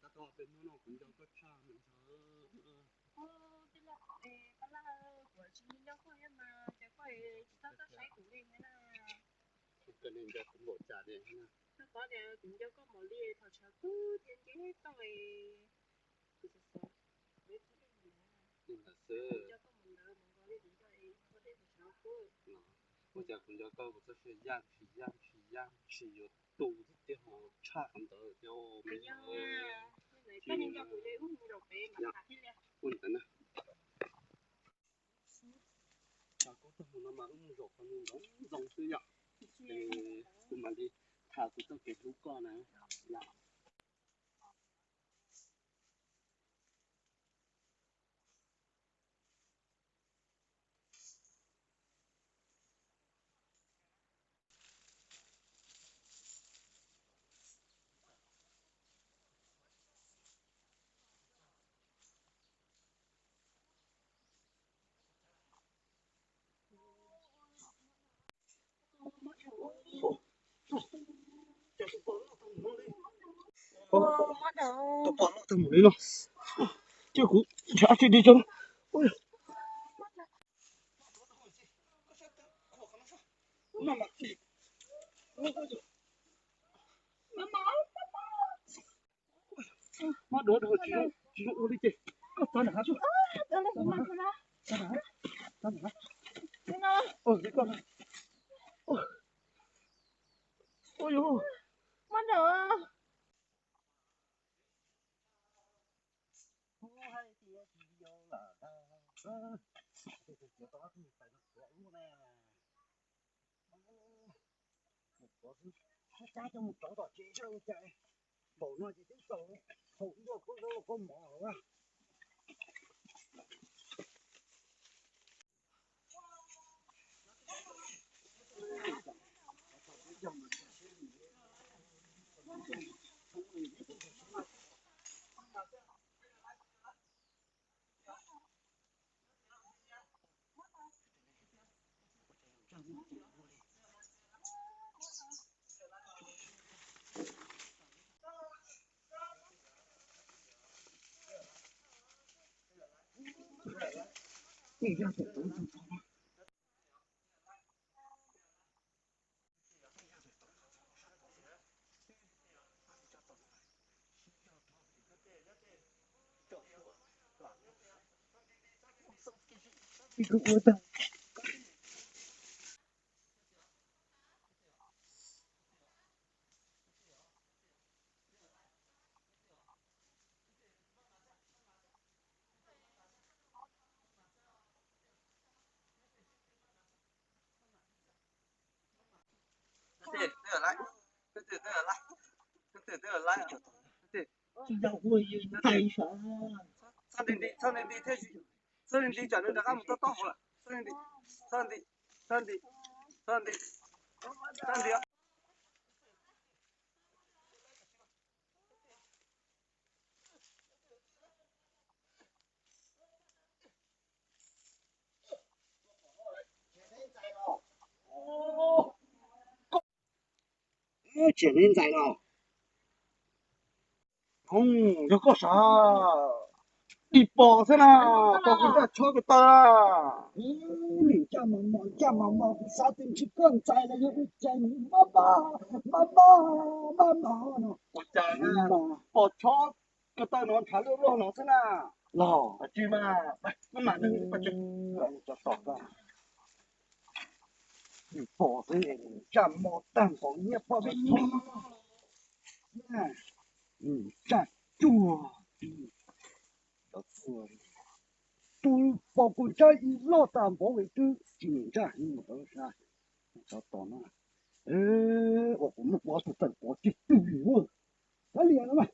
Tab tom peb hnub no kuv nco koj tshaj no. Ub, tij laug, koj laj, kuv tsis nco koj thiab mas, cas koj tsis txhob txawj saib kuv li thiab na? Koj nco kuv npaum cas li na? Koj paub tias kuv nco koj npaum li, thaum tshav kub thiab nce toj, kuv xav xav, kuv xav xav, kuv nco koj npaum ntawd mas nkaus li kuv nco es koj tej thaum tshav kub. Ua cas kuv nco koj kuv txoj sia yaj ntshis yaj ntshis yaj ntshis yuav tu xwb tiag, ho tshaj qhov ntawd thiab. Ua ntawd na, tsam koj txoj hmoo no mas wb mus zaum qhov ntxoov ntxoo xwb yom. Kuv mam li tham kuv txoj kev hlub koj na. Tus pom loj tag mus li no, ces kuv nrhiav tsis di tso. Mab duav dhau tsis zoo, tsis zoo ua li ces koj txog nram hav xwb. Txog nram hav, txog nram hav. Ua li koj na. Ua yus. Mab duav. Cov xwb, kab coj mus rauv tom tsev seb ua cas. Npaum no ces twb txaus haus ntuj khaub zaub khaub mov lawm. Txhob nti nti, txhob nti nti thiaj, txhob nti nti, tsam nws rov qab mus tob tob hauv lawm. Txhob nti nti, txhob nti, txhob nti, txhob nti, txhob nti. Tseem li ntxais los. Yog koj sav, dim pom xwb na, pom kuv nraj tshob ko taw. Nim nraj mos mos, nraj mos mos, kuv xav tias ntshe koj ntxais los yog ua cas, mab mab, mab mab, mab mab no. Ua cas pom tshob ko taw no ntshav luaj luaj no xwb na. Los tsis mas, mab mam neeg pab tsev. Dim pom xwb, nraj mos tag npaum nyiaj poj peb tshob. Nraj cuag, tus pom kuv nraj ib loj tas npaum li twb tsis nim nraj heev mus rau sab. Tsov tom no, ua kuv muaj pob tus tawm pov cig twg li ua. Kav liam no mas.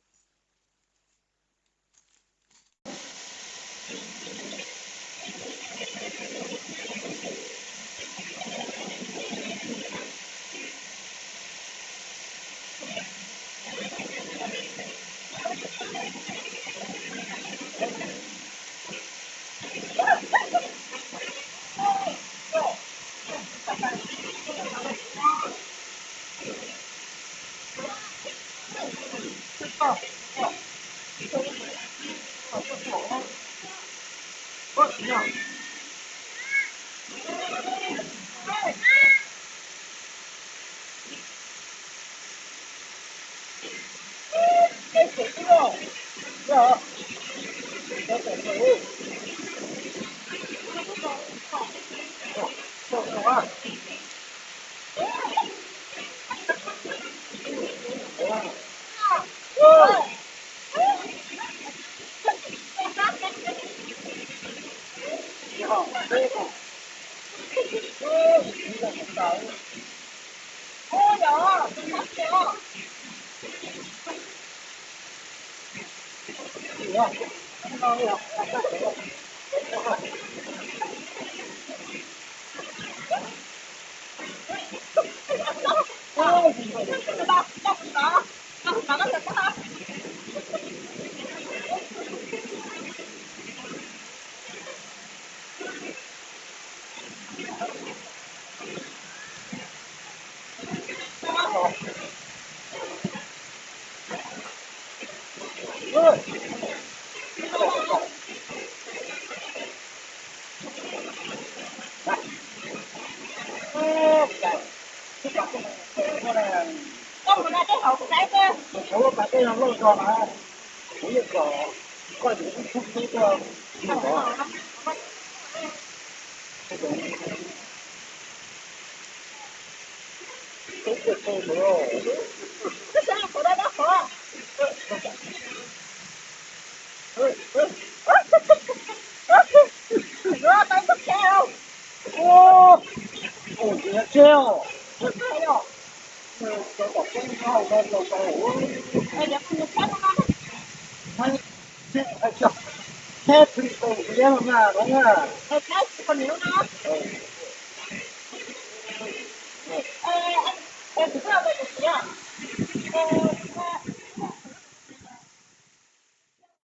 Theb plis tau liab los na, no na.